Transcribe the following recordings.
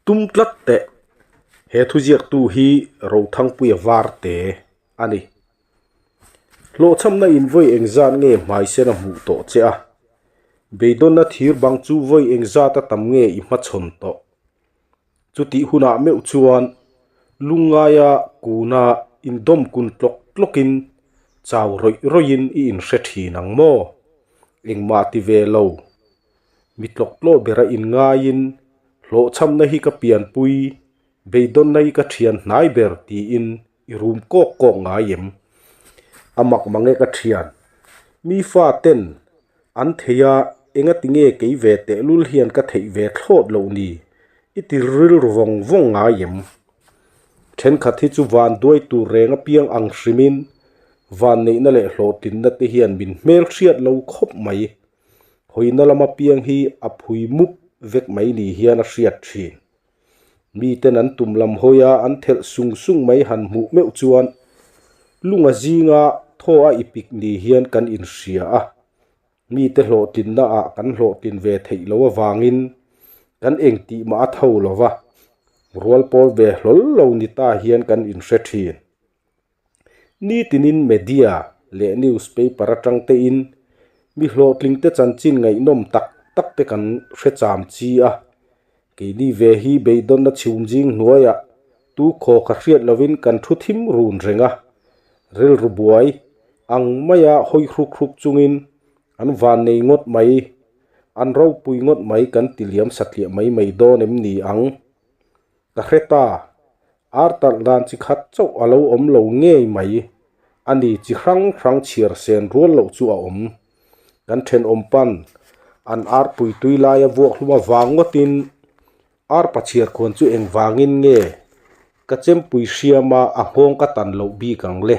Tum tlat teh. He thuziaktu hi Rothangpuia Varte a ni. Hlawhchhamna in vawi engzat nge hmaisen a hmuh tawh che a? Beidawnna thir bang chu vawi engzat a tam nge i hmachhawn tawh? Chutih hunah meuh chuan lungngaia kuna indawm kun tlawk tlawkin chau rawih rawihin i inhre thin ang maw? Engmah ti ve lo. Mi tlawk tlawh bera inngaiin hlawhchhamna hi ka pianpui, beidawnna hi ka thian hnai ber tiin i rum kawk kawk ngai em? A mak mang e ka thian. Mi fa ten an thei a, engati nge kei ve tehlul hian ka theih ve thlawt loh ni? I ti rilru vawng vawng ngai em? Thenkhat hi chu van duai tur reng apiang ang hrimin vanneihna leh hlawhtlinna te hian min hmelhriat lo khawp mai. Hawina lam apiang hi a phui mup vek mai ni hian a hriat thin. Miten an tum lam hawi a, an thelh sung sung mai han hmuh meuh chuan lunga zinga thaw a ipik ni hian kan inhria a. Mite hlawhtlinna ah kan hlawhtlin ve theih loh avangin kan engtih mah a tho lo va, rual pawl ve hlawl lo ni ta hian kan inhre thin. Nitinin media leh newspaper atang tein mi hlawhtlingte chanchin ngaihnawm tak tak te kan hre cham chi a. Keini ve hi beidawnna chhum zing hnuaiah tu khaw kha hriat lovin kan thu thim run reng a. Rilru buai ang maia hawi hruk hruk chungin an van nei ngawt mai, an ropui ngawt mai kan ti liam satliah mai mai dawn em ni ang? Ka hre ta, Ar talh dan chi khat chauh a lo awm lo ngei mai. A ni chi hrang hrang chhiar sen rual loh chu a awm. Kan thenawm pan an ar pui tui laia vuak hlum avang ngawtin ar pachhiar khuan chu engvangin nge ka chempui hriama a nghawng ka tan loh bik ang le.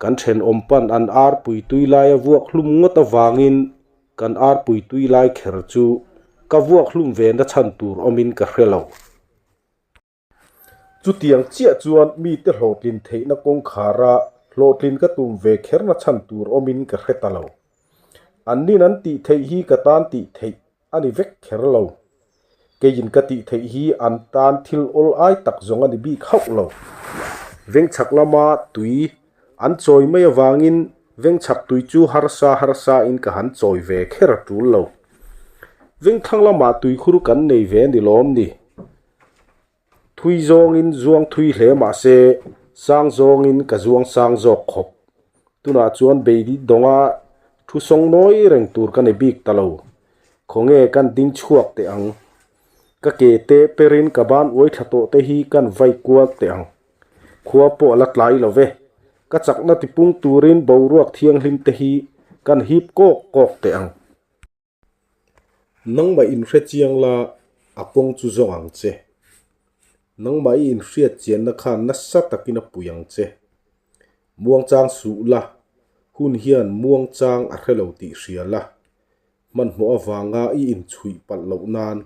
Kan thenawm pan an ar pui tui laia vuak hlum ngawt avangin kan ar pui tui lai kher chu ka vuak hlum ve na chhan tur awmin ka hre lo. Chutiang chiah chuan mite hlawhtlin theihna kawngkhara hlawhtlin ka tum ve kherna chhan tur awmin ka hre ta lo. An nin an tih theih hi ka tan tih theih a ni vek kher lo. Keiin ka tih theih hi an tan thil awl ai tak zawng a ni bik hauh lo. Vengchhak lama tui an chawi mai avangin vengchhak tui chu harsa harsa in ka han chawi ve kher a tul lo. Vengthlang lamah tuikhur kan nei ve ni lawm ni? Thui zawngin zuang thui hle mah se, sang zawngin ka zuang sang zawk khawp. Tunah chuan beidi dawnga thu sawng nawi reng tur ka ni bik ta lo. Khawnge kan ding chhuak teh ang. Ka ke te perin ka ban uai thla tawh te hi kan vai kual teh ang. Khua pawh a la tlai lo ve. Ka chakna tipung turin boruak thianghlim te hi kan hip kawk kawk teh ang. Nangmah inhre chiang la, a kawng chu zawng ang che. Nangmah i inhriat chianna khan nasa takin a pui ang che. Muangchang suh la, hun hian muangchang a hre lo tih hria la. Hmanhmawh avanga i inchhuih palh loh nan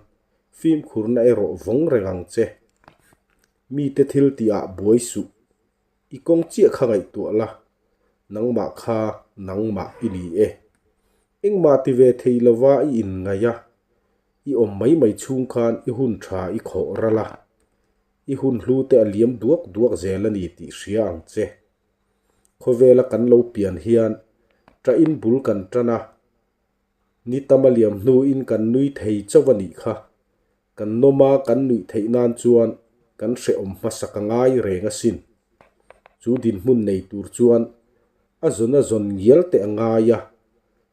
fimkhurna erawh vawng reng ang che. Mite thil tihah buai suh. I kawng chiah kha ngaihtuah la, nangmah kha nangmah i ni e. Engmah ti ve thei lova i inngaih a, i awm mai mai chhung khan i hun tha i khawh ral a, i hun hlu te a liam duak duak zel a ni tih hria ang che. Khawvela kan lo pian hian ṭahin bul kan ṭan a, ni tam a liam hnuin kan nui thei chauh a nih kha. Kan nawma kan nuih theih nan chuan kan hrehawm hmasak a ngai reng asin. Chu dinhmun nei tur chuan a zawn a zawn ngial teh a ngai a,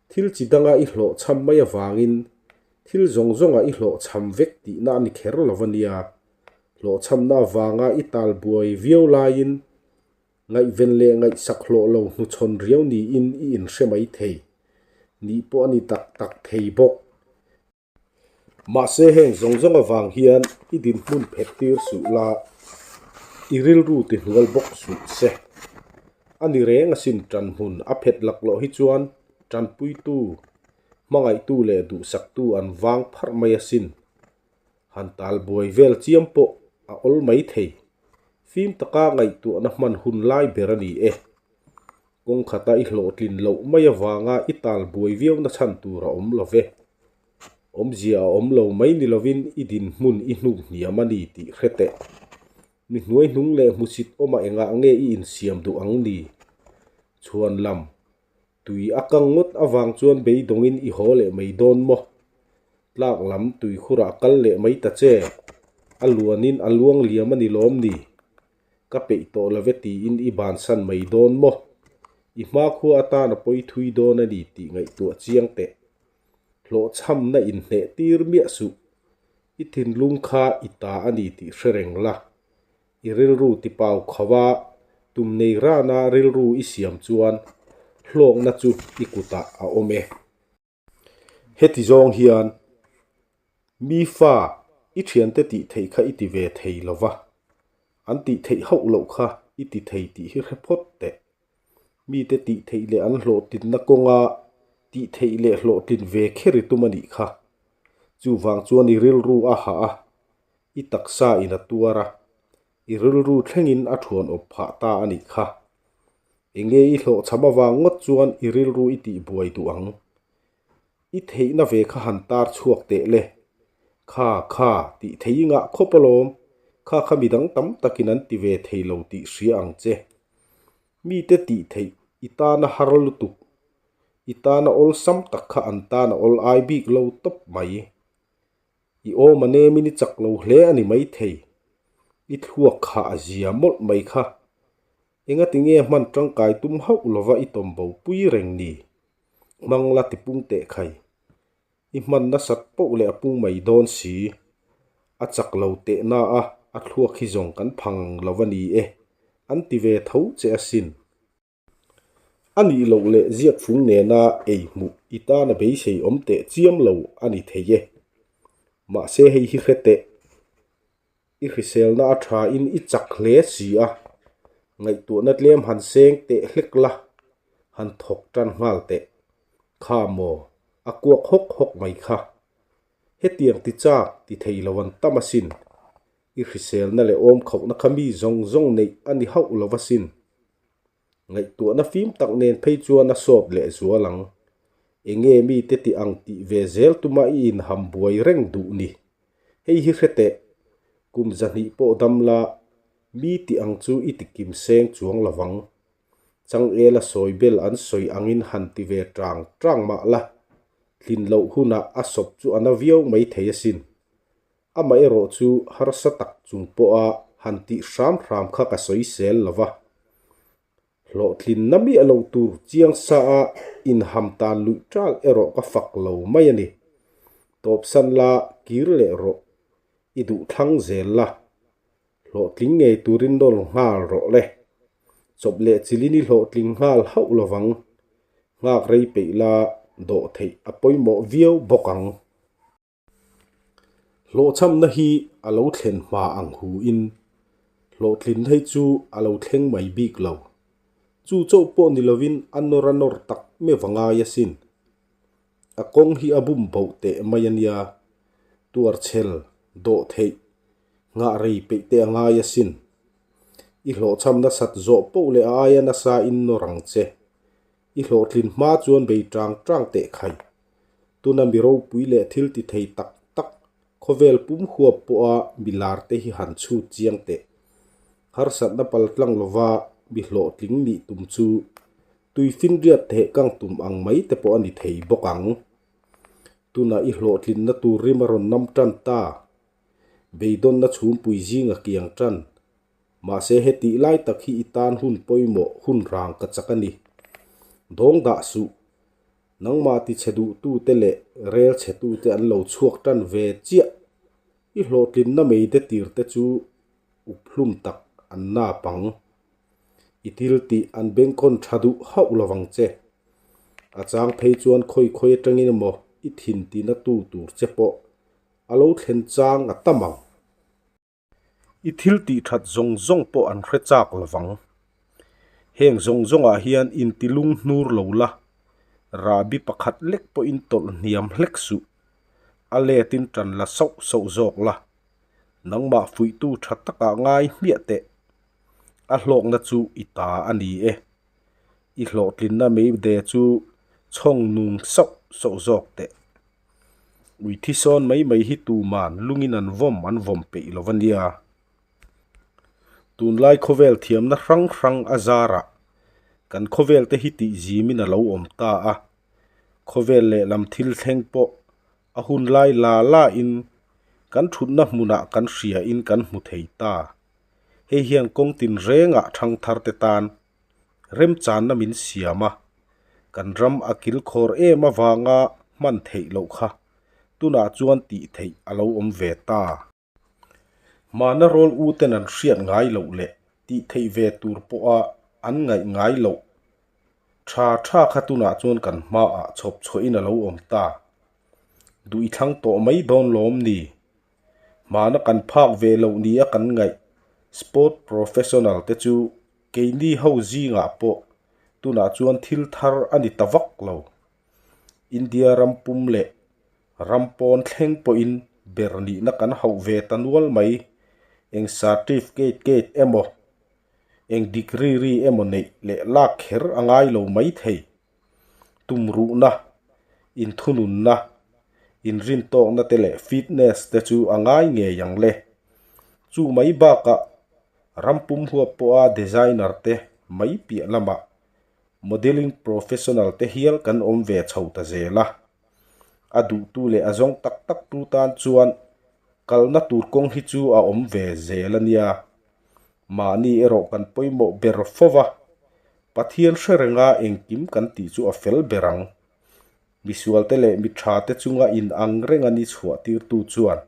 thil chi danga i hlawhchham mai avangin thil zawng zawnga i hlawhchham vek tihna a ni kher lo a nia. Hlawhchhamna avanga i tal buai viau laiin ngaihven leh ngaihsak hlawh lo hnuchhawn riau niin i inhre mai thei. Nih pawh a ni tak tak thei bawk. Mahse heng zawng zawng avang hian i dinhmun phet tir suh la, i rilru ti hnual bawk suh se. A ni reng asin tanhmun a phet laklawh hi chuan tanpuitu, hmangaihtu leh duhsaktu an vang pharh mai asin. Han tal buai vel chiam pawh a awl mai thei. Fim taka ngaihtuahna hman hun lai ber a ni e. Kawng khata i hlawhtlin loh mai avanga i tal buai viau na chhan tur a awm lo ve. Awmzia a awm lo mai ni lovin i dinhmun i hnuk hniam a ni tih hre teh. Mi hnuai hnung leh hmusit awmah engah nge i insiam duh ang ni? Chhuan lam, tui a kang ngawt avang chuan beidawngin i haw leh mai dawn maw? Tlak lam tuikhurah kal leh mai ta che, a luanin a luang liam a ni lawm ni? Ka peih tawh lo ve tiin i bansan mai dawn maw? I hmakhua atan a pawi thui dawn a ni tih ngaihtuah chiang teh. Hlawhchhamna inhneh tir miah suh. I thinlung kha i ta a ni tih hre reng la. I rilru ti pau kho a, tum nei rana rilru i siam chuan hlawkna chu i kutah a awm e. Heti zawng hian mi fa i thiante tih theih kha i ti ve thei lo va, an tih theih hauh loh kha i ti thei tih hi hre phawt teh. Mite tih theih leh an hlawhtlinna kawnga tih theih leh hlawhtlin ve kher i tum a nih kha. Chuvang chuan i rilru a hah a, i taksa in a tuar a, i rilru thlengin a thuan awp phah ta a nih kha. Enge i hlawhchham avang ngawt chuan i rilru i tih buai duh ang. I theihna ve kha han tar chhuak teh le. Kha, kha, tih thei i ngah khawp alawm. Kha kha midang tam takin an ti ve thei lo tih hria ang che. Mite tih theih i tana har lutuk. I tana awlsam tak kha an tana awl ai bik lo tawp mai. I awm a nemin i chak lo hle a ni maithei. I thluak kha a zia mawlh mai kha. Engati nge hman tangkai tum hauh lova i tawm bo pui reng ni? Hmang la ti pung teh khai. I hman nasat poh leh a pung mai dawn si. A chak lo teh na a, a thluak hi zawng kan phang lo a ni e, an ti ve tho che asin. A nih loh leh ziak fung nena ei hmuh i tana beisei awm teh chiam lo a ni thei e. Mahse hei hi hre teh. I hriselna a tha in i chak hle si a, ngaihtuahna tlem han seng teh hlek la, han thawk tan nghal teh. Kha maw, a kuak hawk hawk mai kha. Hetiang ti chak ti thei lo an tam asin. I hriselna leh awmkhauhna kha mi zawng zawng neih a ni hauh lo asin. Ngaihtuahna fim tak nen phei chuan a sawt leh zual ang. Enge mite ti ang tih ve zel tuma i inham buai reng duh ni. Hei hi hre teh, kum 200 pawh dam la, mi ti ang chu i ti kim seng chuang lo vang. Changela sawi bel an sawi angin han ti ve tang tang mah la, tlin loh hunah a sawp chu a na viau mai thei asin. Amaherawh chu harsa tak chung pawha han tih hram hram kha ka sawi sel lo va. Hlawhtlinna miah lo tur chiang sa a inham tan luih tal erawh ka fak lo mai a ni. Tawpsan la kir leh rawh, i duh thlang zel la. Hlawhtling ngei turin nawl nghal rawh le. Chawp leh chilin i hlawhtling nghal hauh lovang. Nghak rei peih la dawh theih a pawimawh viau bawk ang. Hlawhchhamna hi a lo thlen hma ang hu in hlawhtlin hei chu a lo thleng mai bik lo. Chu chauh pawh ni lovin a nawr a nawr tak meuh a ngai asin. A kawng hi a bum boh teh mai a nia. Tuarchhel, dawh theih, nghah rei peih te a ngai asin. I hlawhchham nasat zawh poh leh a aia nasa in nawr ang che. I hlawhtlin hma chuan bei tang tang teh khai. Tuna mi ropui leh thil ti thei tak tak, khawvel pum huap pawha mi lar te hi han chhut chiang teh. Harsatna pal tlang lova mi hlawhtling nih tum chu tui finriat theh kang tum ang mai te pawh a ni thei bawk ang. Tuna i hlawhtlinna tur rim a rawn nam tan ta. Beidawnna chhumpui zinga kiang tan. Mahse hetih lai tak hi i tan hun pawimawh hun rang ka chak a ni. Dawng dah suh. Nangmah ti chhe duhtute leh rel chhetute an lo chhuak tan ve chiah. I hlawhtlinna mei de tirte chu up hlum tak an nap ang. I thil tih an bengkhawn tha duh hauh lo vang che. A chang phei chuan khawi khawi atangin emaw i thin tina tu tur che pawh a lo thlen chang a tam ang. I thil tih that zawng zawng pawh an hre chak lo vang. Heng zawng zawngah hian intilung hnur lo la, rahbi pakhat lek pawhin tawlh hniam hlek suh. A letin tan la sauh sauh zawk la, nangmah fuihtu tha takah ngai hmiah teh. A hlawkna chu i ta a ni e. I hlawhtlinna meide chu chhawng nung sauh sauh zawk teh. Ui thi sawn mai mai hi tuman lungin an vawm an vawm peih lo a nia. Tunlai khawvel thiamna hrang hrang a zarah kan khawvel te hi tih zimin a lo awm ta a. Khawvel lehlam thil thleng pawh a hun lai la la in kan thutna hmunah kan hria in kan hmu thei ta. Hei hian kawng tinrengah thangthar te tan remchanna min siam a, kan ram a kilkhawr em avanga hman theih loh kha tunah chuan tih theih a lo awm ve ta. Hmana rawl u ten an hriat ngai loh leh tih theih ve tur pawha an ngaih ngai loh tha tha kha tunah chuan kan hmaah chhawp chhuahin a lo awm ta. Duh i thlang tawh mai dawn lawm ni? Hmana kan phak ve loh nia kan ngaih sport professional te chu keini ho zingah pawh tunah chuan thil thar a ni ta vak lo. India ram pum leh ram pawn thleng pawhin ber nihna kan hauh ve ta nual mai. Eng certificate gate emaw, eng degree ri emaw neih leh lak kher a ngai lo mai thei. Tumruhna, inthununna, inrintawkna te leh fitness te chu a ngai ngei ang le. Chu mai bakah ram pum huap pawha designer te mai piah lamah modelling professional te hial kan awm ve chho ta zel a. A duhtu leh a zawng tak tak tu tan chuan kalna tur kawng hi chu a awm ve zel a nia. Mahni erawh kan pawimawh ber fo va, Pathian hre renga engkim kan tih chu a fel ber ang. Misualte leh miṭhate chunga inang renga ni chhuahtirtu chuan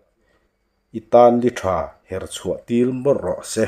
i tan ni ṭha her chhuahtir mawlh rawh se.